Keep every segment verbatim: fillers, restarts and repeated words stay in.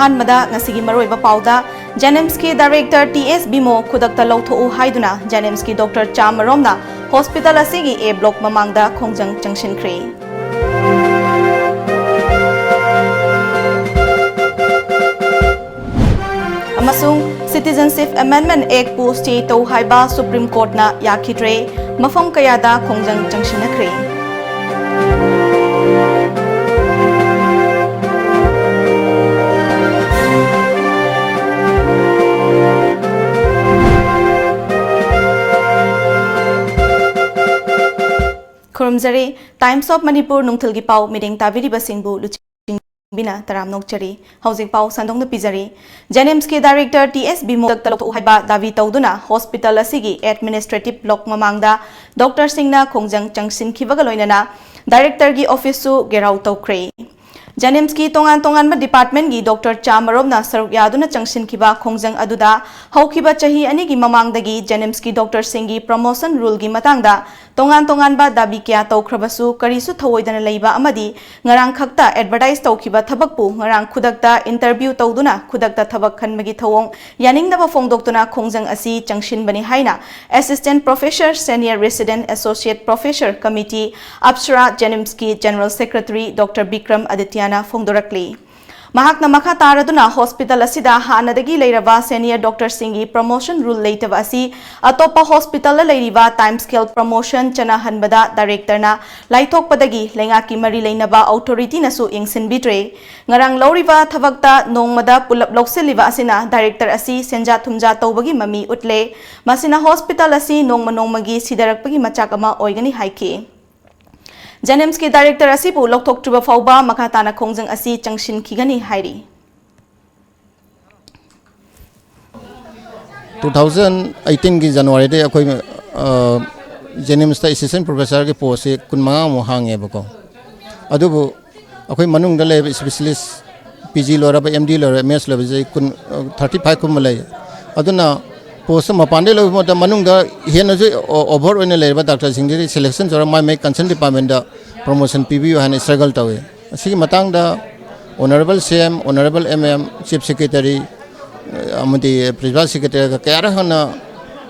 ꯑꯍꯥꯟꯕꯗ ꯉꯁꯤꯒꯤ ꯃꯔꯨꯑꯣꯏꯕ ꯄꯥꯎꯗ, ꯖꯦꯅꯤꯝꯁꯀꯤ ꯗꯥꯏꯔꯦꯛꯇꯔ ꯇꯤ ꯑꯦꯁ ꯕꯤꯃꯣ ꯈꯨꯗꯛꯇ ꯂꯧꯊꯣꯛꯎ ꯍꯥꯏꯗꯨꯅ ꯖꯦꯅꯤꯝꯁꯀꯤ ꯗꯣꯛꯇꯔ ꯆꯥꯃꯔꯣꯝꯅ ꯍꯣꯁꯄꯤꯇꯥꯜ ꯑꯁꯤꯒꯤ ꯑꯦ ꯕ꯭ꯂꯣꯛ ꯃꯃꯥꯡꯗ ꯈꯣꯡꯖꯪ ꯆꯪꯁꯤꯟꯈ꯭ꯔꯦ꯫ ꯑꯃꯁꯨꯡ Citizenship Amendment Act ꯄꯨ stay ꯇꯧ ꯍꯥꯏꯕ ꯁꯨꯄ꯭ꯔꯤꯝ ꯀꯣꯔꯠꯅ ꯌꯥꯈꯤꯗ꯭ꯔꯦ꯫ ꯃꯐꯝ ꯀꯌꯥꯗ ꯈꯣꯡꯖꯪ ꯆꯪꯁꯤꯟꯅꯈ꯭ꯔꯦ꯫ ꯈꯨꯔꯨꯝꯖꯔꯤ꯫ Times of Manipur ꯅꯨꯡꯊꯤꯜꯒꯤ ꯄꯥꯎ ꯃꯤꯠꯌꯦꯡ ꯇꯥꯕꯤꯔꯤꯕꯁꯤꯡꯕꯨ ꯂꯨꯆꯤꯡꯕꯤꯅ ꯇꯔꯥꯝꯅ ꯑꯣꯛꯆꯔꯤ꯫ ꯍꯧꯖꯤꯛ ꯄꯥꯎ ꯁꯟꯗꯣꯛꯅ ꯄꯤꯖꯔꯤ꯫ ꯖꯦꯅꯤꯝꯁꯀꯤ ꯗꯥꯏꯔꯦꯛꯇꯔ ꯇꯤ ꯑꯦꯁ ꯕꯤꯃꯣ ꯈꯨꯗꯛꯇ ꯂꯧꯊꯣꯛꯎ ꯍꯥꯏꯕ ꯗꯥꯕꯤ ꯇꯧꯗꯨꯅ ꯍꯣꯁꯄꯤꯇꯥꯜ ꯑꯁꯤꯒꯤ ꯑꯦꯗꯃꯤꯅꯤꯁꯇ꯭ꯔꯦꯇꯤꯚ ꯕ꯭ꯂꯣꯛ ꯃꯃꯥꯡꯗ ꯗꯣꯛꯇꯔꯁꯤꯡꯅ ꯈꯣꯡꯖꯪ ꯆꯪꯁꯤꯟꯈꯤꯕꯒ ꯂꯣꯏꯅꯅ ꯗꯥꯏꯔꯦꯛꯇꯔꯒꯤ ꯑꯣꯐꯤꯁꯁꯨ ꯘꯦꯔꯥꯎ ꯇꯧꯈ꯭ꯔꯦ꯫ ꯖꯦꯅꯤꯝꯁꯀꯤ ꯇꯣꯉꯥꯟ ꯇꯣꯉꯥꯟꯕ ꯗꯤꯄꯥꯔꯠꯃꯦꯟꯒꯤ ꯗꯣꯛꯇꯔ ꯆꯥꯃꯔꯣꯝꯅ ꯁꯔꯨꯛ ꯌꯥꯗꯨꯅ ꯆꯪꯁꯤꯟꯈꯤꯕ ꯈꯣꯡꯖꯪ ꯑꯗꯨꯗ ꯍꯧꯈꯤꯕ ꯆꯍꯤ ꯑꯅꯤꯒꯤ ꯃꯃꯥꯡꯗꯒꯤ ꯖꯦꯅꯤꯝꯁꯀꯤ ꯗꯣꯛꯇꯔꯁꯤꯡꯒꯤ ꯄ꯭ꯔꯃꯣꯁꯟ ꯔꯨꯜꯒꯤ ꯃꯇꯥꯡꯗ ꯇꯣꯉꯥꯟ ꯇꯣꯉꯥꯟꯕ ꯗꯥꯕꯤ ꯀꯌꯥ ꯇꯧꯈ꯭ꯔꯕꯁꯨ ꯀꯔꯤꯁꯨ ꯊꯧꯑꯣꯏꯗꯅ ꯂꯩꯕ ꯑꯃꯗꯤ ꯉꯔꯥꯡ ꯈꯛꯇ ꯑꯦꯗꯚꯔꯇꯥꯏꯖ ꯇꯧꯈꯤꯕ ꯊꯕꯛꯄꯨ ꯉꯔꯥꯡ ꯈꯨꯗꯛꯇ ꯏꯟꯇꯔꯚ꯭ꯌꯨ ꯇꯧꯗꯨꯅ ꯈꯨꯗꯛꯇ ꯊꯕꯛ ꯈꯟꯕꯒꯤ ꯊꯧꯑꯣꯡ ꯌꯥꯅꯤꯡꯗꯕ ꯐꯣꯡꯗꯣꯛꯇꯨꯅ ꯈꯣꯡꯖꯪ ꯑꯁꯤ ꯆꯪꯁꯤꯟꯕꯅꯤ ꯍꯥꯏꯅ Assistant Professor Senior Resident Associate Professor Committee, ꯑꯞꯁꯔꯥ, ꯖꯦꯅꯤꯝꯁꯀꯤ ꯖꯦꯅꯔꯦꯜ ꯁꯦꯀ꯭ꯔꯦꯇꯔꯤ ꯗꯣꯛꯇꯔ ꯕꯤꯀ꯭ꯔꯝ ꯑꯗꯤꯇ꯭ꯌꯥꯅ ꯐꯣꯡꯗꯣꯔꯛꯂꯤ꯫ ꯃꯍꯥꯛꯅ ꯃꯈꯥ ꯇꯥꯔꯗꯨꯅ ꯍꯣꯁꯄꯤꯇꯥꯜ ꯑꯁꯤꯗ ꯍꯥꯟꯅꯗꯒꯤ ꯂꯩꯔꯕ ꯁꯦꯅꯤꯌꯔ ꯗꯣꯛꯇꯔꯁꯤꯡꯒꯤ ꯄ꯭ꯔꯃꯣꯁꯟ ꯔꯨꯜ ꯂꯩꯇꯕ ꯑꯁꯤ ꯑꯇꯣꯞꯄ ꯍꯣꯁꯄꯤꯇꯥꯜꯗ ꯂꯩꯔꯤꯕ ꯇꯥꯏꯝ ꯁ꯭ꯀꯦꯜ ꯄ꯭ꯔꯃꯣꯁꯟ ꯆꯠꯅꯍꯟꯕꯗ ꯗꯥꯏꯔꯦꯛꯇꯔꯅ ꯂꯥꯏꯊꯣꯛꯄꯗꯒꯤ ꯂꯩꯉꯥꯛꯀꯤ ꯃꯔꯤ ꯂꯩꯅꯕ ꯑꯣꯊꯣꯔꯤꯇꯤꯅꯁꯨ ꯌꯦꯡꯁꯤꯟꯕꯤꯗ꯭ꯔꯦ꯫ ꯉꯔꯥꯡ ꯂꯧꯔꯤꯕ ꯊꯕꯛꯇ ꯅꯣꯡꯃꯗ ꯄꯨꯂꯞ ꯂꯧꯁꯤꯜꯂꯤꯕ ꯑꯁꯤꯅ ꯗꯥꯏꯔꯦꯛꯇꯔ ꯑꯁꯤ ꯁꯦꯟꯖꯥ ꯊꯨꯝꯖꯥ ꯇꯧꯕꯒꯤ ꯃꯃꯤ ꯎꯠꯂꯦ꯫ ꯃꯁꯤꯅ ꯍꯣꯁꯄꯤꯇꯥꯜ ꯑꯁꯤ ꯅꯣꯡꯃ ꯅꯣꯡꯃꯒꯤ ꯁꯤꯊꯔꯛꯄꯒꯤ ꯃꯆꯥꯛ ꯑꯃ ꯑꯣꯏꯒꯅꯤ ꯍꯥꯏꯈꯤ꯫ ꯖꯦꯅꯤꯝꯁꯀꯤ ꯗꯥꯏꯔꯦꯛꯇꯔ ꯑꯁꯤꯕꯨ ꯂꯧꯊꯣꯛꯇ꯭ꯔꯤꯕ ꯐꯥꯎꯕ ꯃꯈꯥ ꯇꯥꯅ ꯈꯣꯡꯖꯪ ꯑꯁꯤ ꯆꯪꯁꯤꯟꯈꯤꯒꯅꯤ ꯍꯥꯏꯔꯤ꯫ ꯇꯨ ꯊꯥꯎꯖꯟ ꯑꯩꯠꯇꯤꯟꯒꯤ ꯖꯅꯋꯥꯔꯤꯗꯒꯤ ꯑꯩꯈꯣꯏ, ꯑ, ꯖꯦꯅꯤꯝꯁꯇ ꯑꯦꯁꯤꯁꯇꯦꯟ ꯄ꯭ꯔꯣꯐꯦꯁꯔꯒꯤ ꯄꯣꯁꯁꯤ ꯀꯨꯟꯃꯉꯥꯃꯨꯛ ꯍꯥꯡꯉꯦꯕꯀꯣ꯫ ꯑꯗꯨꯕꯨ ꯑꯩꯈꯣꯏ ꯃꯅꯨꯡꯗ ꯂꯩꯔꯤꯕ ꯏꯁꯄꯤꯁꯦꯂꯤꯁ, ꯄꯤ ꯖꯤ ꯂꯣꯏꯔꯕ, ꯑꯦꯝ ꯗꯤ ꯂꯣꯏꯔꯕ, ꯑꯦꯝ ꯑꯦꯁ ꯂꯣꯏꯕꯁꯤ ꯀꯨꯟ, ꯊꯥꯔꯇꯤ ꯐꯥꯏꯚ ꯀꯨꯝꯕ ꯂꯩ꯫ ꯑꯗꯨꯅ ꯄꯣꯁꯇꯨ ꯃꯄꯥꯟꯗꯒꯤ ꯂꯧꯕ ꯃꯇꯝꯗ ꯃꯅꯨꯡꯗ ꯍꯦꯟꯅꯁꯨ ꯑꯣ-, ꯑꯣꯚꯔ ꯑꯣꯏꯅ ꯂꯩꯔꯤꯕ ꯗꯥꯛꯇꯔꯁꯤꯡꯁꯤꯗꯤ ꯁꯦꯂꯦꯛꯁꯟ ꯇꯧꯔꯒ ꯃꯥꯏ ꯃꯥꯏ ꯀꯟꯁꯔꯟ ꯗꯤꯄꯥꯔꯠꯃꯦꯟꯗ ꯄ꯭ꯔꯣꯃꯣꯁꯟ ꯄꯤꯕꯤꯌꯨ ꯍꯥꯏꯅ ꯏꯁꯇ꯭ꯔꯒꯜ ꯇꯧꯏ꯫ ꯑꯁꯤꯒꯤ ꯃꯇꯥꯡꯗ Honourable C M, Honourable M M, Chief Secretary ꯑꯃꯗꯤ Principal Secretary ꯀꯌꯥꯔꯛ ꯍꯟꯅ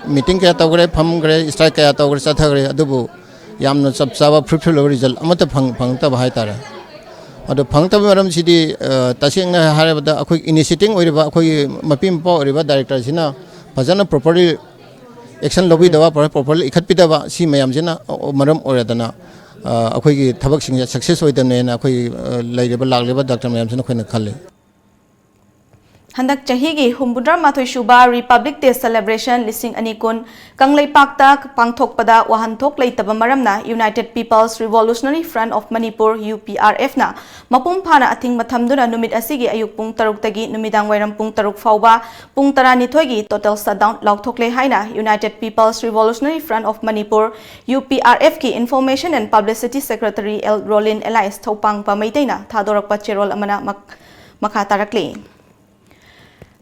meeting ꯀꯌꯥ ꯇꯧꯈ꯭ꯔꯦ, ꯐꯝꯈ꯭ꯔꯦ, strike ꯀꯌꯥ ꯇꯧꯈ꯭ꯔꯦ, ꯆꯠꯊꯈ꯭ꯔꯦ꯫ ꯑꯗꯨꯕꯨ ꯌꯥꯝꯅ ꯆꯞ ꯆꯥꯕ fruitful ꯑꯣꯏꯕ result ꯑꯃꯠꯇ ꯐꯪ ꯐꯪꯉꯛꯇꯕ ꯍꯥꯏꯇꯥꯔꯦ꯫ ꯑꯗꯣ ꯐꯪꯉꯛꯇꯕ ꯃꯔꯝꯁꯤꯗꯤ, ꯑ, ꯇꯁꯦꯡꯅ ꯍꯥꯏꯔꯕꯗ ꯑꯩꯈꯣꯏ initiating ꯑꯣꯏꯔꯤꯕ, ꯑꯩꯈꯣꯏꯒꯤ ꯃꯄꯤ ꯃꯄꯥ ꯑꯣꯏꯔꯤꯕ directorꯁꯤꯅ ꯐꯖꯅ properly action ꯂꯧꯕꯤꯗꯕ, properly ꯏꯈꯠꯄꯤꯗꯕ, ꯁꯤ ꯃꯌꯥꯝꯁꯤꯅ ꯃꯔꯝ ꯑꯣꯏꯔꯗꯅ, ꯑ, ꯑꯩꯈꯣꯏꯒꯤ ꯊꯕꯛꯁꯤꯡꯁꯦ success ꯑꯣꯏꯗꯕꯅꯦꯅ ꯑꯩꯈꯣꯏ, ꯑ, ꯂꯩꯔꯤꯕ, ꯂꯥꯛꯂꯤꯕ doctor ꯃꯌꯥꯝꯁꯤꯅ ꯑꯩꯈꯣꯏꯅ ꯈꯜꯂꯤ꯫ ꯍꯟꯗꯛ ꯆꯍꯤꯒꯤ ꯍꯨꯝꯐꯨꯇꯔꯥ ꯃꯥꯊꯣꯏ ꯁꯨꯕ Republic Day Celebration ꯂꯤꯁꯤꯡ ꯑꯅꯤ ꯀꯨꯟ ꯀꯪꯂꯩꯄꯥꯛꯇ ꯄꯥꯡꯊꯣꯛꯄꯗ ꯋꯥꯍꯟꯊꯣꯛ ꯂꯩꯇꯕ ꯃꯔꯝꯅ United People's Revolutionary Front of Manipur, UPRFꯅ ꯃꯄꯨꯡ ꯐꯥꯅ ꯑꯊꯤꯡꯕ ꯊꯝꯗꯨꯅ ꯅꯨꯃꯤꯠ ꯑꯁꯤꯒꯤ ꯑꯌꯨꯛ ꯄꯨꯡ ꯇꯔꯨꯛꯇꯒꯤ ꯅꯨꯃꯤꯗꯥꯡ ꯋꯥꯏꯔꯝ ꯄꯨꯡ ꯇꯔꯨꯛ ꯐꯥꯎꯕ ꯄꯨꯡ ꯇꯔꯥꯅꯤꯊꯣꯏꯒꯤ total shutdown ꯂꯥꯎꯊꯣꯛꯂꯦ ꯍꯥꯏꯅ United People's Revolutionary Front of Manipur, UPRFꯀꯤ Information and Publicity Secretary L Rolin ꯑꯦꯂꯥꯏꯁ ꯊꯧꯄꯥꯡꯄ ꯃꯩꯇꯩꯅ ꯊꯥꯗꯣꯔꯛꯄ ꯆꯦꯔꯣꯜ ꯑꯃꯅ ꯃꯛ-, ꯃꯈꯥ ꯇꯥꯔꯛꯂꯤ꯫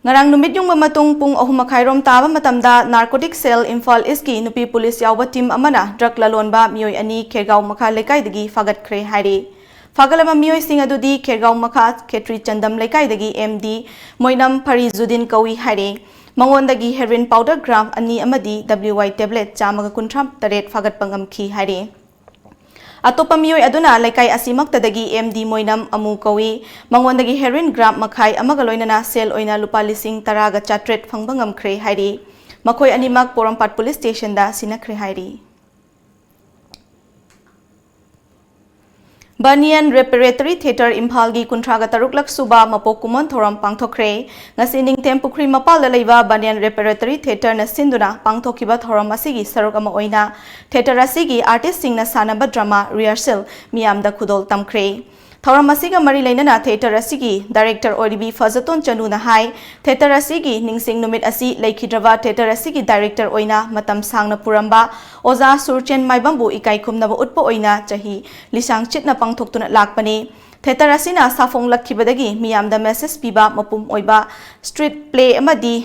ꯉꯔꯥꯡ ꯅꯨꯃꯤꯠ ꯌꯨꯡꯕ ꯃꯇꯨꯡ ꯄꯨꯡ ꯑꯍꯨꯝ ꯃꯈꯥꯏꯔꯣꯝ ꯇꯥꯕ ꯃꯇꯝꯗ Narcotic Cell ꯏꯝꯐꯥꯜ ꯏꯁꯀꯤ ꯅꯨꯄꯤ ꯄꯨꯂꯤꯁ ꯌꯥꯎꯕ team ꯑꯃꯅ drug ꯂꯂꯣꯟꯕ ꯃꯤꯑꯣꯏ ꯑꯅꯤ ꯈꯦꯔꯒꯥꯎ ꯃꯈꯥ ꯂꯩꯀꯥꯏꯗꯒꯤ ꯐꯥꯒꯠꯈ꯭ꯔꯦ ꯍꯥꯏꯔꯤ꯫ ꯐꯥꯒꯠꯂꯕ ꯃꯤꯑꯣꯏꯁꯤꯡ ꯑꯗꯨꯗꯤ ꯈꯦꯔꯒꯥꯎ ꯃꯈꯥ ꯈꯦꯇ꯭ꯔꯤ ꯆꯟꯗꯝ ꯂꯩꯀꯥꯏꯗꯒꯤ ꯑꯦꯝ ꯗꯤ ꯃꯣꯏꯅꯝ ꯐꯔꯤꯖꯨꯗꯤꯟ ꯀꯧꯏ ꯍꯥꯏꯔꯤ꯫ ꯃꯉꯣꯟꯗꯒꯤ heroin powder gram ꯑꯅꯤ ꯑꯃꯗꯤ W Y tablet ꯆꯥꯝꯃꯒ ꯀꯨꯟꯊ꯭ꯔꯥ ꯇꯔꯦꯠ ꯐꯥꯒꯠꯄ ꯉꯝꯈꯤ ꯍꯥꯏꯔꯤ꯫ ꯑꯇꯣꯞꯄ ꯃꯤꯑꯣꯏ ꯑꯗꯨꯅ ꯂꯩꯀꯥꯏ ꯑꯁꯤꯃꯛꯇꯗꯒꯤ ꯑꯦꯝ ꯗꯤ ꯃꯣꯏꯅꯝ ꯑꯃꯨ ꯀꯧꯏ꯫ ꯃꯉꯣꯟꯗꯒꯤ heroin gram ꯃꯈꯥꯏ ꯑꯃꯒ ꯂꯣꯏꯅꯅ ꯁꯦꯜ ꯑꯣꯏꯅ ꯂꯨꯄꯥ ꯂꯤꯁꯤꯡ ꯇꯔꯥꯒ ꯆꯥꯇ꯭ꯔꯦꯠ ꯐꯪꯕ ꯉꯝꯈ꯭ꯔꯦ ꯍꯥꯏꯔꯤ꯫ ꯃꯈꯣꯏ ꯑꯅꯤꯃꯛ ꯄꯣꯔꯣꯝꯄꯥꯠ ꯄꯨꯂꯤꯁ ꯁ꯭ꯇꯦꯁꯟꯗ ꯁꯤꯟꯅꯈ꯭ꯔꯦ ꯍꯥꯏꯔꯤ꯫ ꯕꯅꯤꯌꯟ ꯔꯦꯄꯦꯔꯦꯇꯔꯤ ꯊꯤꯌꯦꯇꯔ ꯏꯝꯐꯥꯜꯒꯤ ꯀꯨꯟꯊ꯭ꯔꯥꯒ ꯇꯔꯨꯛꯂꯛ ꯁꯨꯕ ꯃꯄꯣꯛ ꯀꯨꯝꯑꯣꯟ ꯊꯧꯔꯝ ꯄꯥꯡꯊꯣꯛꯈ꯭ꯔꯦ꯫ ꯉꯁꯤ ꯅꯤꯡꯊꯦꯝ ꯄꯨꯈ꯭ꯔꯤ ꯃꯄꯥꯜꯗ ꯂꯩꯕ ꯕꯅꯤꯌꯟ ꯔꯦꯄꯦꯔꯦꯇꯔꯤ ꯊꯤꯌꯦꯇꯔꯅ ꯁꯤꯟꯗꯨꯅ ꯄꯥꯡꯊꯣꯛꯈꯤꯕ ꯊꯧꯔꯝ ꯑꯁꯤꯒꯤ ꯁꯔꯨꯛ ꯑꯃ ꯑꯣꯏꯅ ꯊꯤꯌꯦꯇꯔ ꯑꯁꯤꯒꯤ artistꯁꯤꯡꯅ ꯁꯥꯟꯅꯕ drama rehearsal ꯃꯤꯌꯥꯝꯗ ꯈꯨꯗꯣꯜ ꯇꯝꯈ꯭ꯔꯦ꯫ ꯊꯧꯔꯝ ꯑꯁꯤꯒ ꯃꯔꯤ ꯂꯩꯅꯅ ꯊꯤꯌꯦꯇꯔ ꯑꯁꯤꯒꯤ director ꯑꯣꯏꯔꯤꯕꯤ ꯐꯖꯇꯣꯟ ꯆꯅꯨꯅ ꯍꯥꯏ, ꯊꯤꯌꯦꯇꯔ ꯑꯁꯤꯒꯤ ꯅꯤꯡꯁꯤꯡ ꯅꯨꯃꯤꯠ ꯑꯁꯤ ꯂꯩꯈꯤꯗ꯭ꯔꯕ ꯊꯤꯌꯦꯇꯔ ꯑꯁꯤꯒꯤ director ꯑꯣꯏꯅ ꯃꯇꯝ ꯁꯥꯡꯅ ꯄꯨꯔꯝꯕ ꯑꯣꯖꯥ ꯁꯨꯔꯆꯦꯟ ꯃꯥꯏꯕꯝꯕꯨ ꯏꯀꯥꯏ ꯈꯨꯝꯅꯕ ꯎꯠꯄ ꯑꯣꯏꯅ ꯆꯍꯤ ꯂꯤꯁꯥꯡ ꯆꯤꯠꯅ ꯄꯥꯡꯊꯣꯛꯇꯨꯅ ꯂꯥꯛꯄꯅꯤ꯫ ꯊꯤꯌꯦꯇꯔ ꯑꯁꯤꯅ ꯁꯥꯐꯣꯡꯂꯛꯈꯤꯕꯗꯒꯤ ꯃꯤꯌꯥꯝꯗ message ꯄꯤꯕ ꯃꯄꯨꯝ ꯑꯣꯏꯕ street play ꯑꯃꯗꯤ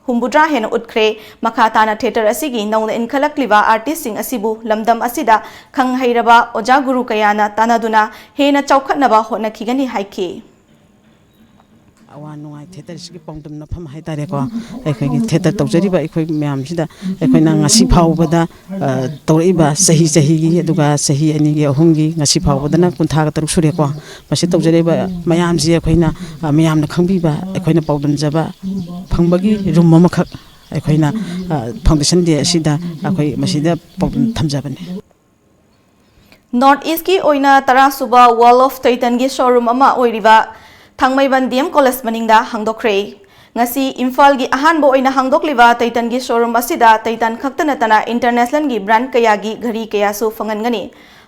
ꯍꯨꯝꯐꯨꯇꯔꯥ ꯍꯦꯟꯅ ꯎꯠꯈ꯭ꯔꯦ꯫ ꯃꯈꯥ ꯇꯥꯅ ꯊꯤꯌꯦꯇꯔ ꯑꯁꯤꯒꯤ ꯅꯧꯅ ꯏꯟꯈꯠꯂꯛꯂꯤꯕ artistꯁꯤꯡ ꯑꯁꯤꯕꯨ ꯂꯝꯗꯝ ꯑꯁꯤꯗ ꯈꯪ ꯍꯩꯔꯕ ꯑꯣꯖꯥ ꯒꯨꯔꯨ ꯀꯌꯥꯅ ꯇꯥꯟꯅꯗꯨꯅ ꯍꯦꯟꯅ ꯆꯥꯎꯈꯠꯅꯕ ꯍꯣꯠꯅꯈꯤꯒꯅꯤ ꯍꯥꯏꯈꯤ꯫ ꯑꯋꯥ ꯅꯨꯡꯉꯥꯏ ꯊꯤꯌꯦꯇꯔꯁꯤꯒꯤ ꯄꯥꯎꯗꯝꯅꯐꯝ ꯍꯥꯏꯇꯥꯔꯦꯀꯣ, ꯑꯩꯈꯣꯏꯒꯤ ꯊꯤꯌꯦꯇꯔ ꯇꯧꯖꯔꯤꯕ ꯑꯩꯈꯣꯏ ꯃꯌꯥꯝꯁꯤꯗ ꯑꯩꯈꯣꯏꯅ ꯉꯁꯤ ꯐꯥꯎꯕꯗ, ꯑ, ꯇꯧꯔꯛꯏꯕ ꯆꯍꯤ ꯆꯍꯤꯒꯤ, ꯑꯗꯨꯒ ꯆꯍꯤ ꯑꯅꯤꯒꯤ, ꯑꯍꯨꯝꯒꯤ, ꯉꯁꯤ ꯐꯥꯎꯕꯗꯅ ꯀꯨꯟꯊ꯭ꯔꯥꯒ ꯇꯔꯨꯛ ꯁꯨꯔꯦꯀꯣ꯫ ꯃꯁꯤ ꯇꯧꯖꯔꯤꯕ ꯃꯌꯥꯝꯁꯤ ꯑꯩꯈꯣꯏꯅ, ꯑ, ꯃꯌꯥꯝꯅ ꯈꯪꯕꯤꯕ, ꯑꯩꯈꯣꯏꯅ ꯄꯥꯎꯗꯝꯖꯕ ꯐꯪꯕꯒꯤ ꯔꯨꯝ ꯑꯃꯈꯛ ꯑꯩꯈꯣꯏꯅ, ꯑ, ꯐꯥꯎꯟꯗꯦꯁꯟ ꯗꯦ ꯑꯁꯤꯗ ꯑꯩꯈꯣꯏ ꯃꯁꯤꯗ ꯄꯥꯎꯗꯝ ꯊꯝꯖꯕꯅꯤ꯫ ꯅꯣꯔꯠ ꯏꯁꯀꯤ ꯑꯣꯏꯅ ꯇꯔꯥ ꯁꯨꯕ ꯋꯥꯔꯜ ꯑꯣꯐ ꯇꯩꯇꯟꯒꯤ ꯁꯣꯔꯨꯝ ꯑꯃ ꯑꯣꯏꯔꯤꯕ ꯊꯥꯡꯃꯩꯕꯟ ꯗꯤ ꯑꯦꯝ ꯀꯣꯂꯦꯖ ꯃꯅꯤꯡꯗ ꯍꯥꯡꯗꯣꯛꯈ꯭ꯔꯦ꯫ ꯉꯁꯤ ꯏꯝꯐꯥꯜꯒꯤ ꯑꯍꯥꯟꯕ ꯑꯣꯏꯅ ꯍꯥꯡꯗꯣꯛꯂꯤꯕ ꯇꯩꯇꯟꯒꯤ ꯁꯣꯔꯨꯝ ꯑꯁꯤꯗ ꯇꯩꯇꯟ ꯈꯛꯇ ꯅꯠꯇꯅ ꯏꯟꯇꯔꯅꯦꯁꯅꯦꯜꯒꯤ ꯕ꯭ꯔꯥꯟꯗ ꯀꯌꯥꯒꯤ ꯘꯔꯤ ꯀꯌꯥꯁꯨ ꯐꯪꯍꯟꯒꯅꯤ꯫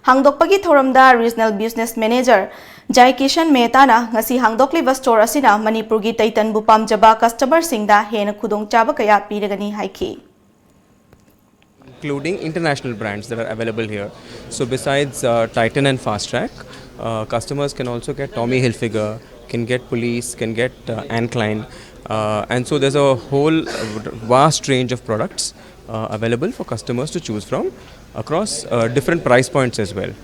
ꯍꯥꯡꯗꯣꯛꯄꯒꯤ ꯊꯧꯔꯝꯗ ꯔꯤꯖꯅꯦꯜ ꯕꯤꯖꯅꯦꯁ ꯃꯦꯅꯦꯖꯔ ꯖꯥꯏ ꯀꯤꯁꯟ ꯃꯦꯍꯇꯥꯅ ꯉꯁꯤ ꯍꯥꯡꯗꯣꯛꯂꯤꯕ ꯁ꯭ꯇꯣꯔ ꯑꯁꯤꯅ ꯃꯅꯤꯄꯨꯔꯒꯤ ꯇꯩꯇꯟꯕꯨ ꯄꯥꯝꯖꯕ ꯀꯁꯇꯃꯔꯁꯤꯡꯗ ꯍꯦꯟꯅ ꯈꯨꯗꯣꯡꯆꯥꯕ ꯀꯌꯥ ꯄꯤꯔꯒꯅꯤ ꯍꯥꯏꯈꯤ꯫ Including international brands that are available here. So besides uh, Titan and Fast Track, uh, customers can also get Tommy Hilfiger, can get Police, can get uh, Anne Klein, uh, and so there's a whole uh, vast range of products uh, available for customers to choose from across uh, different price points as well.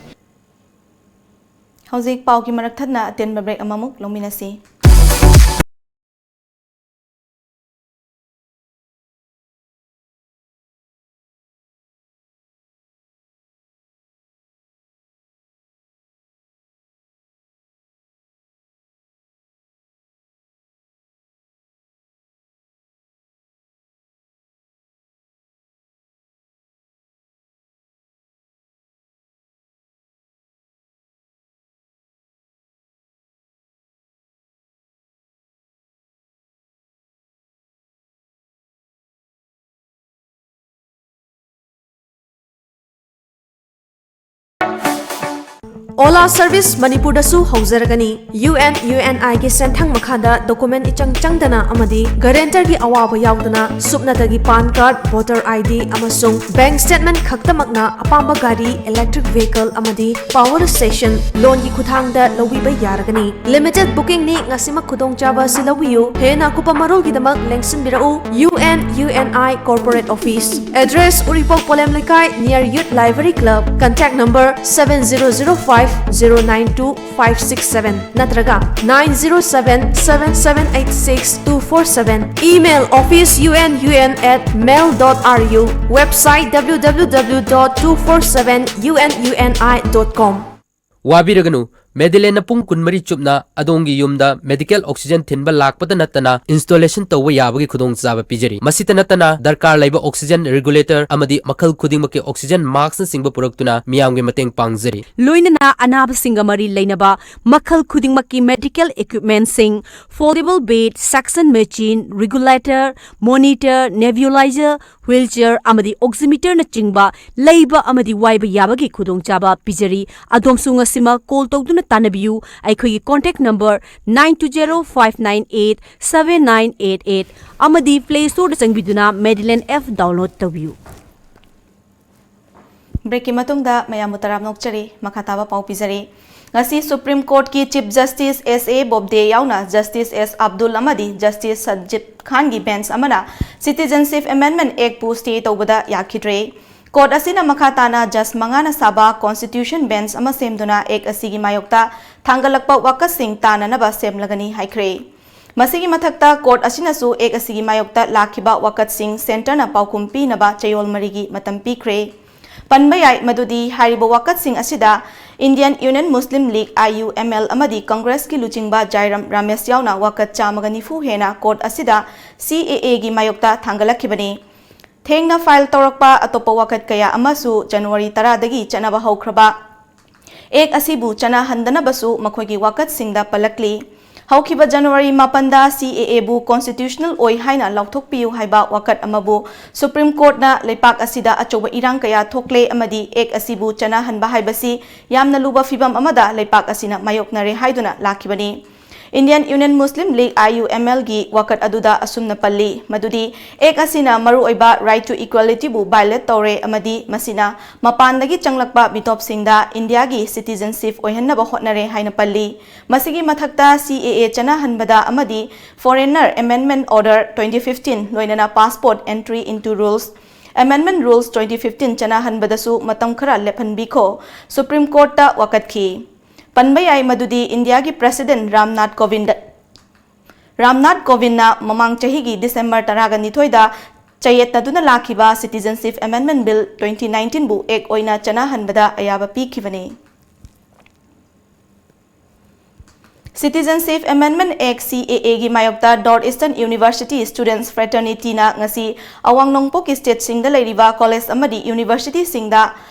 ꯍꯧꯖꯤꯛ ꯄꯥꯎꯒꯤ ꯃꯔꯛ ꯊꯠꯅ ꯑꯇꯦꯟꯕ break ꯑꯃꯃꯨꯛ ꯂꯧꯃꯤꯟꯅꯁꯤ꯫ ꯑꯣꯂꯥ service ꯃꯅꯤꯄꯨꯔꯗꯁꯨ ꯍꯧꯖꯔꯒꯅꯤ꯫ U N U and ꯑꯥꯏꯒꯤ ꯁꯦꯟꯊꯪ ꯃꯈꯥꯗ document ꯏꯆꯪ ꯆꯪꯗꯅ ꯑꯃꯗꯤ ꯒꯔꯦꯟꯇꯔꯒꯤ ꯑꯋꯥꯕ ꯌꯥꯎꯗꯅ ꯁꯨꯞꯅꯇꯒꯤ PAN card, voter I D ꯑꯃꯁꯨꯡ ꯕꯦꯡꯛ ꯁ꯭ꯇꯦꯠꯃꯦꯟꯠ ꯈꯛꯇꯃꯛꯅ ꯑꯄꯥꯝꯕ ꯒꯥꯔꯤ, ꯏꯂꯦꯛꯇ꯭ꯔꯤꯛ ꯚꯦꯍꯤꯀꯜ ꯑꯃꯗꯤ ꯄꯥꯋꯔ ꯁ꯭ꯇꯦꯁꯟ ꯂꯣꯟꯒꯤ ꯈꯨꯠꯊꯥꯡꯗ ꯂꯧꯕꯤꯕ ꯌꯥꯔꯒꯅꯤ꯫ ꯂꯤꯃꯤꯇꯦꯗ ꯕꯨꯀꯤꯡꯅꯤ, ꯉꯁꯤꯃꯛ ꯈꯨꯗꯣꯡꯆꯥꯕ ꯑꯁꯤ ꯂꯧꯕꯤꯌꯨ꯫ ꯍꯦꯟꯅ ꯑꯀꯨꯞꯄ ꯃꯔꯣꯜꯒꯤꯗꯃꯛ ꯂꯦꯡꯁꯤꯟꯕꯤꯔꯛꯎ, U N U N I corporate office, address, Uripok Polem Leikai, near Youth Library Club, contact number seven zero zero five zero nine two five six seven ꯅꯠꯇ꯭ꯔꯒ nine zero seven seven seven eight six two four seven, email office unun at mail dot ru, website w w w dot two four seven ununi dot com. ꯋꯥꯕꯤꯔꯒꯅꯨ, ꯃꯦꯗꯤꯂꯦꯟꯅ ꯄꯨꯡ ꯀꯨꯟꯃꯔꯤ ꯆꯨꯞꯅ ꯑꯗꯣꯝꯒꯤ ꯌꯨꯝꯗ medical oxygen ꯊꯤꯟꯕ ꯂꯥꯛꯄꯗ ꯅꯠꯇꯅ installation ꯇꯧꯕ ꯌꯥꯕꯒꯤ ꯈꯨꯗꯣꯡꯆꯥꯕ ꯄꯤꯖꯔꯤ꯫ ꯃꯁꯤꯇ ꯅꯠꯇꯅ ꯗꯔꯀꯥꯔ ꯂꯩꯕ oxygen regulator ꯑꯃꯗꯤ ꯃꯈꯜ ꯈꯨꯗꯤꯡꯃꯛꯀꯤ oxygen maskꯅꯆꯤꯡꯕ ꯄꯨꯔꯛꯇꯨꯅ ꯃꯤꯌꯥꯝꯒꯤ ꯃꯇꯦꯡ ꯄꯥꯡꯖꯔꯤ꯫ ꯂꯣꯏꯅꯅ ꯑꯅꯥꯕꯁꯤꯡꯒ ꯃꯔꯤ ꯂꯩꯅꯕ ꯃꯈꯜ ꯈꯨꯗꯤꯡꯃꯛꯀꯤ medical equipmentꯁꯤꯡ, foldable bed, suction machine, regulator, monitor, nebulizer, wheelchair ꯑꯃꯗꯤ oximeterꯅꯆꯤꯡꯕ ꯂꯩꯕ ꯑꯃꯗꯤ ꯋꯥꯏꯕ ꯌꯥꯕꯒꯤ ꯈꯨꯗꯣꯡꯆꯥꯕ ꯄꯤꯖꯔꯤ꯫ ꯑꯗꯣꯝꯁꯨ ꯉꯁꯤꯃꯛ call ꯇꯧꯗꯨꯅ ꯇꯥꯟꯅꯕꯤꯌꯨ꯫ ꯑꯩꯈꯣꯏꯒꯤ contact number nine two zero five nine eight seven nine eight eight ꯑꯃꯗꯤ Play Storeꯗ ꯆꯪꯕꯤꯗꯨꯅ Medilane app download ꯇꯧꯕꯤꯌꯨ꯫ Breakꯀꯤ ꯃꯇꯨꯡꯗ ꯃꯌꯥꯝꯕꯨ ꯇꯔꯥꯝꯅ ꯑꯣꯛꯆꯔꯤ꯫ ꯃꯈꯥ ꯇꯥꯕ ꯄꯥꯎ ꯄꯤꯖꯔꯤ꯫ ꯉꯁꯤ Supreme Courtꯀꯤ Chief Justice S A Bobde ꯌꯥꯎꯅ Justice S Abdul ꯑꯃꯗꯤ Justice Sajid Khanꯒꯤ bench ꯑꯃꯅ Citizenship Amendment Actꯄꯨ stay ꯇꯧꯕꯗ ꯌꯥꯈꯤꯗ꯭ꯔꯦ꯫ Court ꯑꯁꯤꯅ ꯃꯈꯥ ꯇꯥꯅ judge ꯃꯉꯥꯅ ꯁꯥꯕ constitution bench ꯑꯃ ꯁꯦꯝꯗꯨꯅ Act ꯑꯁꯤꯒꯤ ꯃꯥꯌꯣꯛꯇ ꯊꯥꯡꯒꯠꯂꯛꯄ ꯋꯥꯀꯠꯁꯤꯡ ꯇꯥꯅꯅꯕ ꯁꯦꯝꯂꯒꯅꯤ ꯍꯥꯏꯈ꯭ꯔꯦ꯫ ꯃꯁꯤꯒꯤ ꯃꯊꯛꯇ, court ꯑꯁꯤꯅꯁꯨ Act ꯑꯁꯤꯒꯤ ꯃꯥꯌꯣꯛꯇ ꯂꯥꯛꯈꯤꯕ ꯋꯥꯀꯠꯁꯤꯡ centreꯅ ꯄꯥꯎꯈꯨꯝ ꯄꯤꯅꯕ ꯆꯌꯣꯜ ꯃꯔꯤꯒꯤ ꯃꯇꯝ ꯄꯤꯈ꯭ꯔꯦ꯫ ꯄꯟꯕ ꯌꯥꯏ ꯃꯗꯨꯗꯤ ꯍꯥꯏꯔꯤꯕ ꯋꯥꯀꯠꯁꯤꯡ ꯑꯁꯤꯗ Indian Union Muslim League, I U M L, ꯑꯃꯗꯤ Congressꯀꯤ ꯂꯨꯆꯤꯡꯕ ꯖꯥꯏꯔꯝ ꯔꯥꯃꯦꯁ ꯌꯥꯎꯅ ꯋꯥꯀꯠ ꯆꯥꯝꯃꯒ ꯅꯤꯐꯨ ꯍꯦꯟꯅ court ꯑꯁꯤꯗ C A Aꯒꯤ ꯃꯥꯌꯣꯛꯇ ꯊꯥꯡꯒꯠꯂꯛꯈꯤꯕꯅꯤ꯫ ꯊꯦꯡꯅ file ꯇꯧꯔꯛꯄ ꯑꯇꯣꯞꯄ ꯋꯥꯀꯠ ꯀꯌꯥ ꯑꯃꯁꯨ January ꯇꯔꯥꯗꯒꯤ ꯆꯠꯅꯕ ꯍꯧꯈ꯭ꯔꯕ Act ꯑꯁꯤꯕꯨ ꯆꯠꯅꯍꯟꯗꯅꯕꯁꯨ ꯃꯈꯣꯏꯒꯤ ꯋꯥꯀꯠꯁꯤꯡꯗ ꯄꯜꯂꯛꯂꯤ꯫ ꯍꯧꯈꯤꯕ January ꯃꯥꯄꯟꯗ C A Aꯕꯨ constitutional ꯑꯣꯏ ꯍꯥꯏꯅ ꯂꯥꯎꯊꯣꯛꯄꯤꯌꯨ ꯍꯥꯏꯕ ꯋꯥꯀꯠ ꯑꯃꯕꯨ Supreme Courtꯅ ꯂꯩꯄꯥꯛ ꯑꯁꯤꯗ ꯑꯆꯧꯕ ꯏꯔꯥꯡ ꯀꯌꯥ ꯊꯣꯛꯂꯦ ꯑꯃꯗꯤ Act ꯑꯁꯤꯕꯨ ꯆꯠꯅꯍꯟꯕ ꯍꯥꯏꯕꯁꯤ ꯌꯥꯝꯅ ꯂꯨꯕ ꯐꯤꯚꯝ ꯑꯃꯗ ꯂꯩꯄꯥꯛ ꯑꯁꯤꯅ ꯃꯥꯌꯣꯛꯅꯔꯦ ꯍꯥꯏꯗꯨꯅ ꯂꯥꯛꯈꯤꯕꯅꯤ꯫ Indian Union Muslim League, I U M L, ꯒꯤ ꯋꯥꯀꯠ ꯑꯗꯨꯗ ꯑꯁꯨꯝꯅ ꯄꯜꯂꯤ ꯃꯗꯨꯗꯤ Act ꯑꯁꯤꯅ ꯃꯔꯨꯑꯣꯏꯕ right to equalityꯕꯨ violate ꯇꯧꯔꯦ ꯑꯃꯗꯤ ꯃꯁꯤꯅ ꯃꯄꯥꯟꯗꯒꯤ ꯆꯪꯂꯛꯄ ꯃꯤꯇꯣꯞꯁꯤꯡꯗ ꯏꯟꯗꯤꯌꯥꯒꯤ citizenship ꯑꯣꯏꯍꯟꯅꯕ ꯍꯣꯠꯅꯔꯦ ꯍꯥꯏꯅ ꯄꯜꯂꯤ꯫ ꯃꯁꯤꯒꯤ ꯃꯊꯛꯇ C A A ꯆꯠꯅꯍꯟꯕꯗ ꯑꯃꯗꯤ Foreigner Amendment Order twenty fifteen ꯂꯣꯏꯅꯅ Passport Entry into Rules, Amendment Rules twenty fifteen ꯆꯠꯅꯍꯟꯕꯗꯁꯨ ꯃꯇꯝ ꯈꯔ ꯂꯦꯞꯍꯟꯕꯤꯈꯣ, ꯁꯨꯄ꯭ꯔꯤꯝ ꯀꯣꯔꯠꯇ ꯋꯥꯀꯠꯈꯤ꯫ ꯄꯟꯕ ꯌꯥꯏ ꯃꯗꯨꯗꯤ ꯏꯟꯗꯤꯌꯥꯒꯤ ꯄ꯭ꯔꯦꯁꯤꯗꯦꯟꯠ ꯔꯥꯝꯅꯥꯊ ꯀꯣꯕꯤꯟꯗ, ꯔꯥꯝꯅꯥꯊ ꯀꯣꯕꯤꯟꯗꯅ ꯃꯃꯥꯡ ꯆꯍꯤꯒꯤ ꯗꯤꯁꯦꯝꯕꯔ ꯇꯔꯥꯒ ꯅꯤꯊꯣꯏꯗ ꯆꯌꯦꯠꯅꯗꯨꯅ ꯂꯥꯛꯈꯤꯕ Citizenship Amendment Bill twenty nineteen ꯕꯨ ꯑꯦꯛ ꯑꯣꯏꯅ ꯆꯠꯅꯍꯟꯕꯗ ꯑꯌꯥꯕ ꯄꯤꯈꯤꯕꯅꯤ꯫ Citizenship Amendment Act, C A A, ꯒꯤ ꯃꯥꯌꯣꯛꯇ North Eastern University Students Fraternity ꯅ ꯉꯁꯤ ꯑꯋꯥꯡ ꯅꯣꯡꯄꯣꯛꯀꯤ ꯁ꯭ꯇꯦꯠꯁꯤꯡꯗ ꯂꯩꯔꯤꯕ ꯀꯣꯂꯦꯖ ꯑꯃꯗꯤ ꯌꯨꯅꯤꯚꯔꯁꯤꯇꯤꯁꯤꯡꯗ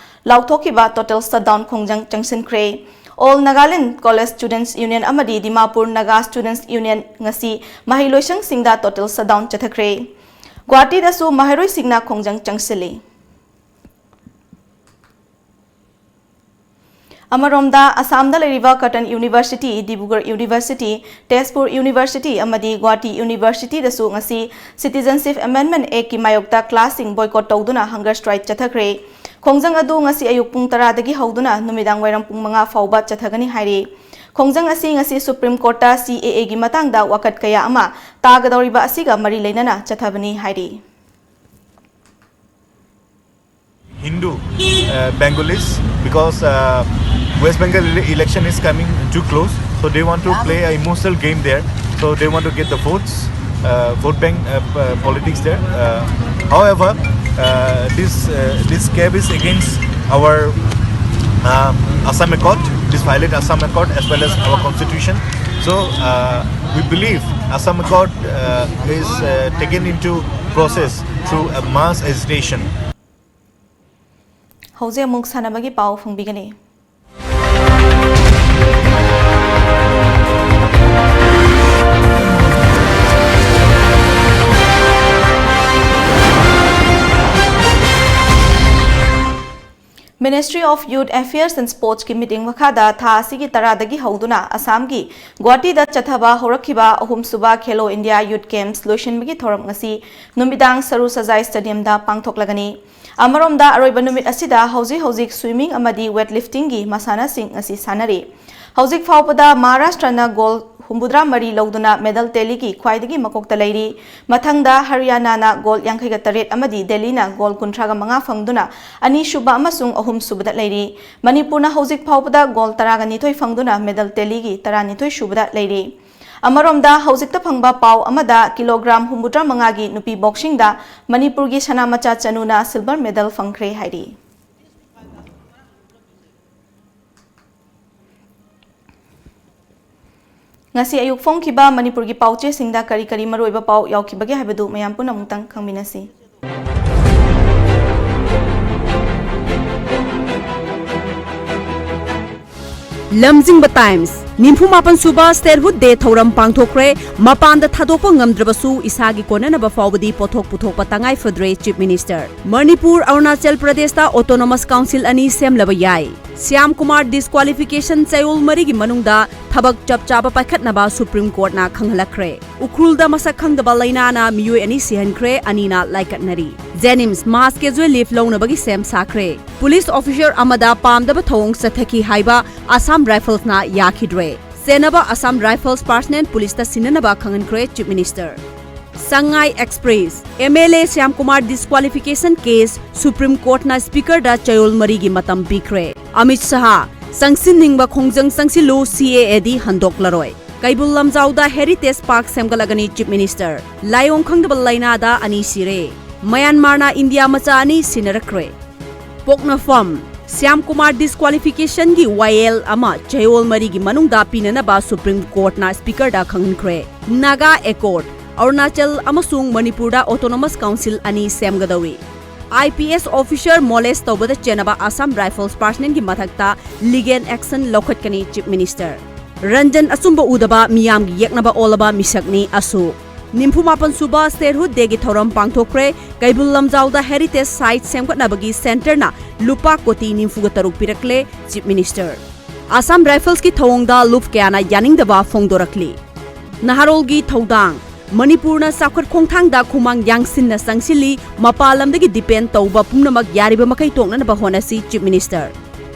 ꯂꯥꯎꯊꯣꯛꯈꯤꯕ total shutdown ꯈꯣꯡꯖꯪ ꯆꯪꯁꯤꯟꯈ꯭ꯔꯦ꯫ All Nagaland College Students Union ꯑꯃꯗꯤ ꯗꯤꯃꯥꯄꯨꯔ ꯅꯥꯒꯥ Students Union ꯉꯁꯤ ꯃꯍꯩꯂꯣꯏꯁꯪꯁꯤꯡꯗ total shutdown ꯆꯠꯊꯈ꯭ꯔꯦ꯫ ꯒꯨꯋꯥꯍꯥꯇꯤꯗꯁꯨ ꯃꯍꯩꯔꯣꯏꯁꯤꯡꯅ ꯈꯣꯡꯖꯪ ꯆꯪꯁꯤꯜꯂꯤ꯫ ꯑꯃꯔꯣꯝꯗ, ꯑꯁꯥꯝꯗ ꯂꯩꯔꯤꯕ Cotton University, Dibrugarh University, Tezpur University ꯑꯃꯗꯤ Guwahati University ꯗꯁꯨ ꯉꯁꯤ Citizenship Amendment Act ꯀꯤ ꯃꯥꯌꯣꯛꯇ class ꯁꯤꯡ boycott ꯇꯧꯗꯨꯅ hunger strike ꯆꯠꯊꯈ꯭ꯔꯦ꯫ ꯈꯣꯡꯖꯪ ꯑꯗꯨ ꯉꯁꯤ ꯑꯌꯨꯛ ꯄꯨꯡ ꯇꯔꯥꯗꯒꯤ ꯍꯧꯗꯨꯅ ꯅꯨꯃꯤꯗꯥꯡ ꯋꯥꯏꯔꯝ ꯄꯨꯡ ꯃꯉꯥ ꯐꯥꯎꯕ ꯆꯠꯊꯒꯅꯤ ꯍꯥꯏꯔꯤ꯫ ꯈꯣꯡꯖꯪ ꯑꯁꯤ ꯉꯁꯤ ꯁꯨꯄ꯭ꯔꯤꯝ ꯀꯣꯔꯠꯇ C A A ꯒꯤ ꯃꯇꯥꯡꯗ ꯋꯥꯀꯠ ꯀꯌꯥ ꯑꯃ ꯇꯥꯒꯗꯧꯔꯤꯕ ꯑꯁꯤꯒ ꯃꯔꯤ ꯂꯩꯅꯅ ꯆꯠꯊꯕꯅꯤ ꯍꯥꯏꯔꯤ꯫ Hindu uh, Bengalis, because uh, West Bengal ele- election is coming too close, so they want to play an emotional game there. So they want to get the votes, uh, vote bank uh, uh, politics there. Uh, however, uh, this uh, this case is against our uh, Assam Accord. This violate Assam Accord as well as our constitution. So uh, we believe Assam Accord uh, is uh, taken into process through a mass agitation. ꯍꯧꯖꯤꯛ ꯑꯃꯨꯛ ꯁꯥꯟꯅꯕꯒꯤ ꯄꯥꯎ ꯐꯪꯕꯤꯒꯅꯤ꯫ Ministry of Youth Affairs and Sports ꯀꯤ meeting ꯃꯈꯥꯗ ꯊꯥ ꯑꯁꯤꯒꯤ ꯇꯔꯥꯗꯒꯤ ꯍꯧꯗꯨꯅ ꯑꯁꯥꯝꯒꯤ ꯒꯨꯋꯥꯍꯥꯇꯤꯗ ꯆꯠꯊꯕ ꯍꯧꯔꯛꯈꯤꯕ ꯑꯍꯨꯝꯁꯨꯕ Khelo India Youth Games ꯂꯣꯏꯁꯤꯟꯕꯒꯤ ꯊꯧꯔꯝ ꯉꯁꯤ ꯅꯨꯃꯤꯗꯥꯡ ꯁꯔꯨ ꯁꯖꯥꯏ stadium ꯗ ꯄꯥꯡꯊꯣꯛꯂꯒꯅꯤ꯫ ꯑꯃꯔꯣꯝꯗ, ꯑꯔꯣꯏꯕ ꯅꯨꯃꯤꯠ ꯑꯁꯤꯗ ꯍꯧꯖꯤꯛ ꯍꯧꯖꯤꯛ swimming ꯑꯃꯗꯤ weightlifting ꯒꯤ ꯃꯁꯥꯟꯅꯁꯤꯡ ꯑꯁꯤ ꯁꯥꯟꯅꯔꯤ꯫ ꯍꯧꯖꯤꯛ ꯐꯥꯎꯕꯗ ꯃꯍꯥꯔꯥꯁꯇ꯭ꯔꯅ goal ꯍꯨꯝꯐꯨꯇꯔꯥ ꯃꯔꯤ ꯂꯧꯗꯨꯅ medal tallyꯒꯤ ꯈ꯭ꯋꯥꯏꯗꯒꯤ ꯃꯀꯣꯛꯇ ꯂꯩꯔꯤ꯫ ꯃꯊꯪꯗ ꯍꯔꯤꯌꯥꯅꯥꯅ goal ꯌꯥꯡꯈꯩꯒ ꯇꯔꯦꯠ ꯑꯃꯗꯤ ꯗꯦꯜꯂꯤꯅ goal ꯀꯨꯟꯊ꯭ꯔꯥꯒ ꯃꯉꯥ ꯐꯪꯗꯨꯅ ꯑꯅꯤꯁꯨꯕ ꯑꯃꯁꯨꯡ ꯑꯍꯨꯝꯁꯨꯕꯗ ꯂꯩꯔꯤ꯫ ꯃꯅꯤꯄꯨꯔꯅ ꯍꯧꯖꯤꯛ ꯐꯥꯎꯕꯗ goal ꯇꯔꯥꯒ ꯅꯤꯊꯣꯏ ꯐꯪꯗꯨꯅ medal tallyꯒꯤ ꯇꯔꯥꯅꯤꯊꯣꯏ ꯁꯨꯕꯗ ꯂꯩꯔꯤ꯫ ꯑꯃꯔꯣꯝꯗ, ꯍꯧꯖꯤꯛꯇ ꯐꯪꯕ ꯄꯥꯎ ꯑꯃꯗ, kilogram ꯍꯨꯝꯐꯨꯇꯔꯥ ꯃꯉꯥꯒꯤ ꯅꯨꯄꯤ boxingꯗ ꯃꯅꯤꯄꯨꯔꯒꯤ ꯁꯅꯥꯃꯆꯥ ꯆꯅꯨꯅ silver medal ꯐꯪꯈ꯭ꯔꯦ ꯍꯥꯏꯔꯤ꯫ ꯉꯁꯤ ꯑꯌꯨꯛ ꯐꯣꯡꯈꯤꯕ ꯃꯅꯤꯄꯨꯔꯒꯤ ꯄꯥꯎꯆꯦꯁꯤꯡꯗ ꯀꯔꯤ ꯀꯔꯤ ꯃꯔꯨꯑꯣꯏꯕ ꯄꯥꯎ ꯌꯥꯎꯈꯤꯕꯒꯦ ꯍꯥꯏꯕꯗꯨ ꯃꯌꯥꯝ ꯄꯨꯟꯅ ꯑꯃꯨꯛꯇꯪ ꯈꯪꯃꯤꯟꯅꯁꯤ꯫ ꯂꯝꯖꯤꯡꯕ Times, ꯅꯤꯐꯨ ꯃꯥꯄꯟ ꯁꯨꯕ Statehood Day ꯊꯧꯔꯝ ꯄꯥꯡꯊꯣꯛꯈ꯭ꯔꯦ꯫ ꯃꯄꯥꯟꯗ ꯊꯥꯗꯣꯛꯄ ꯉꯝꯗ꯭ꯔꯕꯁꯨ ꯏꯁꯥꯒꯤ ꯀꯣꯟꯅꯅꯕ ꯐꯥꯎꯕꯗꯤ ꯄꯣꯠꯊꯣꯛ ꯄꯨꯊꯣꯛꯄ ꯇꯉꯥꯏ ꯐꯗ꯭ꯔꯦ, Chief Minister꯫ ꯃꯅꯤꯄꯨꯔ, ꯑꯔꯨꯅꯥꯆꯜ ꯄ꯭ꯔꯗꯦꯁꯇ autonomous council ꯑꯅꯤ ꯁꯦꯝꯂꯕ ꯌꯥꯏ꯫ ꯁ꯭ꯌꯥꯝ ꯀꯨꯃꯥꯔ disqualification ꯆꯌꯣꯜ ꯃꯔꯤꯒꯤ ꯃꯅꯨꯡꯗ ꯊꯕꯛ ꯆꯞ ꯆꯥꯕ ꯄꯥꯏꯈꯠꯅꯕ Supreme Courtꯅ ꯈꯪꯍꯜꯂꯛꯈ꯭ꯔꯦ꯫ ꯎꯈ꯭ꯔꯨꯜꯗ ꯃꯁꯛ ꯈꯪꯗꯕ ꯂꯩꯅꯥꯅ ꯃꯤꯑꯣꯏ ꯑꯅꯤ ꯁꯤꯍꯟꯈ꯭ꯔꯦ, ꯑꯅꯤꯅ ꯂꯥꯏꯀꯠꯅꯔꯤ꯫ JNIMS mass casual leave ꯂꯧꯅꯕꯒꯤ ꯁꯦꯝ ꯁꯥꯈ꯭ꯔꯦ꯫ Police officer ꯑꯃꯗ ꯄꯥꯝꯗꯕ ꯊꯧꯑꯣꯡ ꯆꯠꯊꯈꯤ ꯍꯥꯏꯕ Assam Riflesꯅ ꯌꯥꯈꯤꯗ꯭ꯔꯦ꯫ ꯆꯦꯟꯅꯕ Assam Rifles personnel policeꯇ ꯁꯤꯟꯅꯅꯕ ꯈꯪꯍꯟꯈ꯭ꯔꯦ, Chief Minister꯫ ꯁꯉꯥꯏ Express, MLA Shyam Kumar disqualification case Supreme Courtꯅ Speakerꯗ ꯆꯌꯣꯜ ꯃꯔꯤꯒꯤ ꯃꯇꯝ ꯄꯤꯈ꯭ꯔꯦ꯫ ꯑꯃꯤꯠ ꯁꯍꯥ, ꯆꯪꯁꯤꯟꯅꯤꯡꯕ ꯈꯣꯡꯖꯪ ꯆꯪꯁꯤꯜꯂꯨ, CAAD ꯍꯟꯗꯣꯛꯂꯔꯣꯏ꯫ ꯀꯩꯕꯨꯜ ꯂꯝꯖꯥꯎꯗ Heritage Park ꯁꯦꯝꯒꯠꯂꯒꯅꯤ, Chief Minister꯫ ꯂꯥꯏꯑꯣꯡ ꯈꯪꯗꯕ ꯂꯥꯏꯅꯥꯗ ꯑꯅꯤ ꯁꯤꯔꯦ꯫ ꯃ꯭ꯌꯥꯟꯃꯥꯔꯅ ꯏꯟꯗꯤꯌꯥ ꯃꯆꯥ ꯑꯅꯤ ꯁꯤꯟꯅꯔꯛꯈ꯭ꯔꯦ꯫ ꯄꯣꯛꯅꯐꯝ, ꯁ꯭ꯌꯥꯝ ꯀꯨꯃꯥꯔ disqualificationꯒꯤ ꯋꯥꯌꯦꯜ ꯑꯃ ꯆꯌꯣꯜ ꯃꯔꯤꯒꯤ ꯃꯅꯨꯡꯗ ꯄꯤꯅꯅꯕ Supreme Courtꯅ Speakerꯗ ꯈꯪꯍꯟꯈ꯭ꯔꯦ꯫ ꯅꯥꯒꯥ Accord, ꯑꯔꯨꯅꯥꯆꯜ ꯑꯃꯁꯨꯡ ꯃꯅꯤꯄꯨꯔꯗ autonomous council ꯑꯅꯤ ꯁꯦꯝꯒꯗꯧꯔꯤ꯫ IPS officer molest ꯇꯧꯕꯗ ꯆꯦꯟꯅꯕ Assam Rifles personnelꯒꯤ ꯃꯊꯛꯇ legal action ꯂꯧꯈꯠꯀꯅꯤ, Chief Minister꯫ Ranjan, ꯑꯆꯨꯝꯕ ꯎꯗꯕ, ꯃꯤꯌꯥꯝꯒꯤ ꯌꯦꯛꯅꯕ ꯑꯣꯜꯂꯕ ꯃꯤꯁꯛꯅꯤ ꯑꯁꯨ꯫ ꯅꯤꯐꯨ ꯃꯥꯄꯟ ꯁꯨꯕ Statehood Dayꯒꯤ ꯊꯧꯔꯝ ꯄꯥꯡꯊꯣꯛꯈ꯭ꯔꯦ꯫ ꯀꯩꯕꯨꯜ ꯂꯝꯖꯥꯎꯗ Heritage Site ꯁꯦꯝꯒꯠꯅꯕꯒꯤ Centreꯅ ꯂꯨꯄꯥ ꯀꯣꯇꯤ ꯅꯤꯐꯨꯒ ꯇꯔꯨꯛ ꯄꯤꯔꯛꯂꯦ, Chief Minister꯫ Assam Riflesꯀꯤ ꯊꯧꯑꯣꯡꯗ ꯂꯨꯞ ꯀꯌꯥꯅ ꯌꯥꯅꯤꯡꯗꯕ ꯐꯣꯡꯗꯣꯔꯛꯂꯤ꯫ ꯅꯍꯥꯔꯣꯜꯒꯤ ꯊꯧꯗꯥꯡ꯫ ꯃꯅꯤꯄꯨꯔꯅ ꯆꯥꯎꯈꯠ ꯈꯣꯡꯊꯥꯡꯗ ꯈꯨꯃꯥꯡ ꯌꯥꯡꯁꯤꯟꯅ ꯆꯪꯁꯤꯜꯂꯤ, ꯃꯄꯥꯟ ꯂꯝꯗꯒꯤ depend ꯇꯧꯕ ꯄꯨꯝꯅꯃꯛ ꯌꯥꯔꯤꯕ ꯃꯈꯩ ꯇꯣꯛꯅꯅꯕ ꯍꯣꯠꯅꯁꯤ, Chief Minister꯫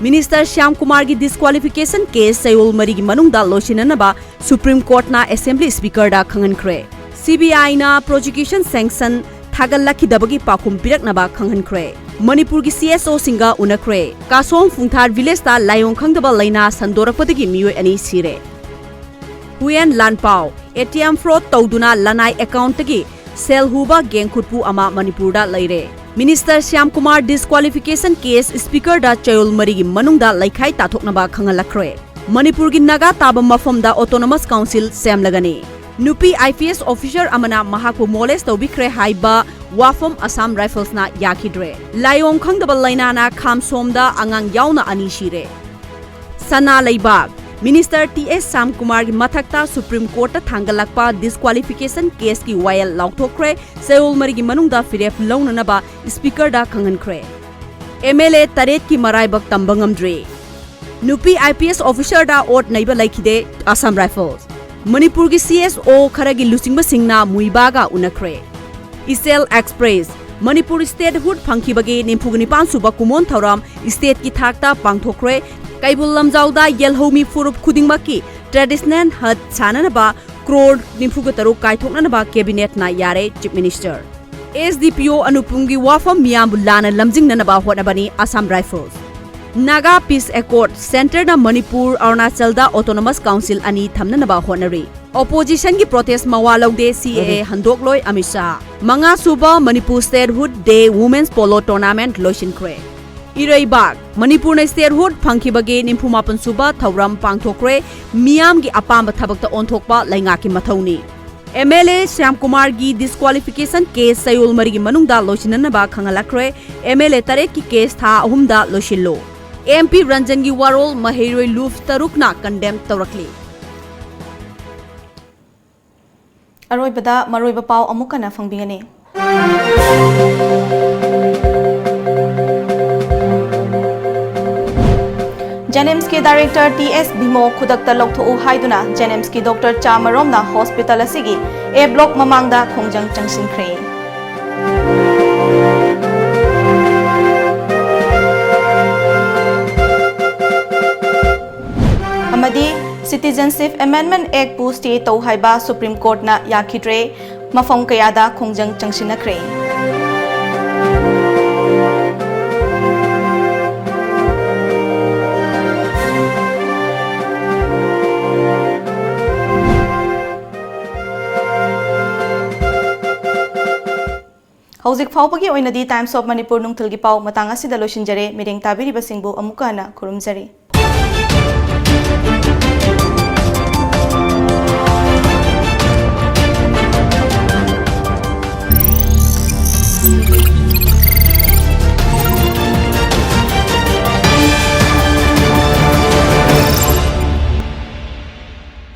Minister Shyam ꯀꯨꯃꯥꯔꯒꯤ disqualification case ꯆꯌꯣꯜ ꯃꯔꯤꯒꯤ ꯃꯅꯨꯡꯗ ꯂꯣꯏꯁꯤꯟꯅꯅꯕ Supreme Courtꯅ Assembly Speakerꯗ ꯈꯪꯍꯟꯈ꯭ꯔꯦ꯫ CBIꯅ prosecution sanction ꯊꯥꯒꯠꯂꯛꯈꯤꯗꯕꯒꯤ ꯄꯥꯎꯈꯨꯝ ꯄꯤꯔꯛꯅꯕ ꯈꯪꯍꯟꯈ꯭ꯔꯦ꯫ ꯃꯅꯤꯄꯨꯔꯒꯤ CSOꯁꯤꯡꯒ ꯎꯅꯈ꯭ꯔꯦ꯫ ꯀꯥꯁꯣꯝ ꯐꯨꯡꯊꯥꯔ villageꯇ ꯂꯥꯏꯑꯣꯡ ꯈꯪꯗꯕ ꯂꯩꯅꯥ ꯁꯟꯗꯣꯔꯛꯄꯗꯒꯤ ꯃꯤꯑꯣꯏ ꯑꯅꯤ ꯁꯤꯔꯦ꯫ ꯍꯨꯌꯦꯟ ꯂꯥꯟꯄꯥꯎ, ATM fraud ꯇꯧꯗꯨꯅ ꯂꯅꯥꯏ accountꯇꯒꯤ ꯁꯦꯜ ꯍꯨꯕ gang ꯈꯨꯠꯄꯨ ꯑꯃ ꯃꯅꯤꯄꯨꯔꯗ ꯂꯩꯔꯦ꯫ Minister Shyam Kumar disqualification case Speakerꯗ ꯆꯌꯣꯜ ꯃꯔꯤꯒꯤ ꯃꯅꯨꯡꯗ ꯂꯩꯈꯥꯏ ꯇꯥꯊꯣꯛꯅꯕ ꯈꯪꯍꯜꯂꯛꯈ꯭ꯔꯦ꯫ ꯃꯅꯤꯄꯨꯔꯒꯤ ꯅꯥꯒꯥ ꯇꯥꯕ ꯃꯐꯝꯗ autonomous council ꯁꯦꯝꯂꯒꯅꯤ꯫ ꯅꯨꯄꯤ IPS officer ꯑꯃꯅ ꯃꯍꯥꯛꯄꯨ molest ꯇꯧꯕꯤꯈ꯭ꯔꯦ ꯍꯥꯏꯕ ꯋꯥꯐꯝ Assam Riflesꯅ ꯌꯥꯈꯤꯗ꯭ꯔꯦ꯫ ꯂꯥꯏꯑꯣꯡ ꯈꯪꯗꯕ ꯂꯩꯅꯥꯅ ꯈꯥꯝꯁꯣꯝꯗ ꯑꯉꯥꯡ ꯌꯥꯎꯅ ꯑꯅꯤ ꯁꯤꯔꯦ꯫ ꯁꯅꯥ ꯂꯩꯕꯥꯛ, Minister ꯇꯤ ꯑꯦꯁ ꯁ꯭ꯌꯥꯝ ꯀꯨꯃꯥꯔꯒꯤ ꯃꯊꯛꯇ Supreme Courtꯇ ꯊꯥꯡꯒꯠꯂꯛꯄ disqualification caseꯀꯤ ꯋꯥꯌꯦꯜ ꯂꯥꯎꯊꯣꯛꯈ꯭ꯔꯦ꯫ ꯆꯌꯣꯜ ꯃꯔꯤꯒꯤ ꯃꯅꯨꯡꯗ ꯐꯤꯔꯦꯞ ꯂꯧꯅꯅꯕ Speakerꯗ ꯈꯪꯍꯟꯈ꯭ꯔꯦ꯫ MLA ꯇꯔꯦꯠꯀꯤ ꯃꯔꯥꯏꯕꯛ ꯇꯝꯕ ꯉꯝꯗ꯭ꯔꯤ꯫ ꯅꯨꯄꯤ IPS officerꯗ ꯑꯣꯠ ꯅꯩꯕ ꯂꯩꯈꯤꯗꯦ, Assam Rifles꯫ ꯃꯅꯤꯄꯨꯔꯒꯤ CSO ꯈꯔꯒꯤ ꯂꯨꯆꯤꯡꯕꯁꯤꯡꯅ ꯃꯨꯏꯕꯥꯒ ꯎꯅꯈ꯭ꯔꯦ꯫ ꯏꯆꯦꯜ Express, ꯃꯅꯤꯄꯨꯔ statehood ꯐꯪꯈꯤꯕꯒꯤ ꯅꯤꯐꯨꯅꯤꯄꯥꯟ ꯁꯨꯕ ꯀꯨꯝꯑꯣꯟ ꯊꯧꯔꯝ stateꯀꯤ ꯊꯥꯛꯇ ꯄꯥꯡꯊꯣꯛꯈ꯭ꯔꯦ꯫ ꯀꯩꯕꯨꯜ ꯂꯝꯖꯥꯎꯗ ꯌꯦꯜꯍꯧꯃꯤ ꯐꯨꯔꯨꯞ ꯈꯨꯗꯤꯡꯃꯛꯀꯤ traditional hut ꯁꯥꯅꯅꯕ crore ꯅꯤꯐꯨꯒ ꯇꯔꯨꯛ ꯀꯥꯏꯊꯣꯛꯅꯅꯕ Cabinetꯅ ꯌꯥꯔꯦ, Chief Minister꯫ SDPO ꯑꯅꯨꯄꯝꯒꯤ ꯋꯥꯐꯝ ꯃꯤꯌꯥꯝꯕꯨ ꯂꯥꯟꯅ ꯂꯝꯖꯤꯡꯅꯅꯕ ꯍꯣꯠꯅꯕꯅꯤ Assam Rifles꯫ Naga Peace Accord, Centreꯅ Manipur, ꯑꯔꯨꯅꯥꯆꯜꯗ autonomous council ꯑꯅꯤ ꯊꯝꯅꯅꯕ ꯍꯣꯠꯅꯔꯤ꯫ Oppositionꯒꯤ protest ꯃꯋꯥ ꯂꯧꯗꯦ, CAA ꯍꯟꯗꯣꯛꯂꯣꯏ ꯑꯃꯤꯠ ꯁꯥꯍ꯫ ꯃꯉꯥ ꯁꯨꯕ Manipur Statehood Day Women's Polo Tournament ꯂꯣꯏꯁꯤꯟꯈ꯭ꯔꯦ꯫ ꯏꯔꯩꯕꯥꯛ, ꯃꯅꯤꯄꯨꯔꯅ statehood ꯐꯪꯈꯤꯕꯒꯤ ꯅꯤꯐꯨꯃꯥꯄꯟ ꯁꯨꯕ ꯊꯧꯔꯝ ꯄꯥꯡꯊꯣꯛꯈ꯭ꯔꯦ꯫ ꯃꯤꯌꯥꯝꯒꯤ ꯑꯄꯥꯝꯕ ꯊꯕꯛꯇ ꯑꯣꯟꯊꯣꯛꯄ ꯂꯩꯉꯥꯛꯀꯤ ꯃꯊꯧꯅꯤ꯫ MLA ꯁ꯭ꯌꯥꯝ ꯀꯨꯃꯥꯔꯒꯤ disqualification case ꯆꯌꯣꯜ ꯃꯔꯤꯒꯤ ꯃꯅꯨꯡꯗ ꯂꯣꯏꯁꯤꯟꯅꯅꯕ ꯈꯪꯍꯜꯂꯛꯈ꯭ꯔꯦ꯫ MLA ꯇꯔꯦꯠꯀꯤ case ꯊꯥ ꯑꯍꯨꯝꯗ ꯂꯣꯏꯁꯤꯜꯂꯨ꯫ MP ꯔꯟꯖꯟꯒꯤ ꯋꯥꯔꯣꯜ ꯃꯍꯩꯔꯣꯏ ꯂꯨꯞ ꯇꯔꯨꯛꯅ condemn ꯇꯧꯔꯛꯂꯤ꯫ ꯑꯔꯣꯏꯕꯗ ꯃꯔꯨꯑꯣꯏꯕ ꯄꯥꯎ ꯑꯃꯨꯛ ꯍꯟꯅ ꯐꯪꯕꯤꯒꯅꯤ꯫ JNIMSꯀꯤ director ꯇꯤ ꯑꯦꯁ ꯚꯤꯃꯣ ꯈꯨꯗꯛꯇ ꯂꯧꯊꯣꯛꯎ ꯍꯥꯏꯗꯨꯅ JNIMSꯀꯤ doctor ꯆꯥꯃꯔꯣꯝꯅ hospital ꯑꯁꯤꯒꯤ A block ꯃꯃꯥꯡꯗ ꯈꯣꯡꯖꯪ ꯆꯪꯁꯤꯟꯈ꯭ꯔꯦ꯫ Citizenship Amendment Actꯄꯨ stay ꯇꯧ ꯍꯥꯏꯕ Supreme Courtꯅ ꯌꯥꯈꯤꯗ꯭ꯔꯦ꯫ ꯃꯐꯝ ꯀꯌꯥꯗ ꯈꯣꯡꯖꯪ ꯆꯪꯁꯤꯟꯅꯈ꯭ꯔꯦ꯫ ꯍꯧꯖꯤꯛ ꯐꯥꯎꯕꯒꯤ ꯑꯣꯏꯅꯗꯤ Times of Manipur ꯅꯨꯡꯊꯤꯜꯒꯤ ꯄꯥꯎ ꯃꯇꯥꯡ ꯑꯁꯤꯗ ꯂꯣꯏꯁꯤꯟꯖꯔꯦ꯫ ꯃꯤꯠꯌꯦꯡ ꯇꯥꯕꯤꯔꯤꯕꯁꯤꯡꯕꯨ ꯑꯃꯨꯛꯀ ꯍꯟꯅ ꯈꯨꯔꯨꯝꯖꯔꯤ꯫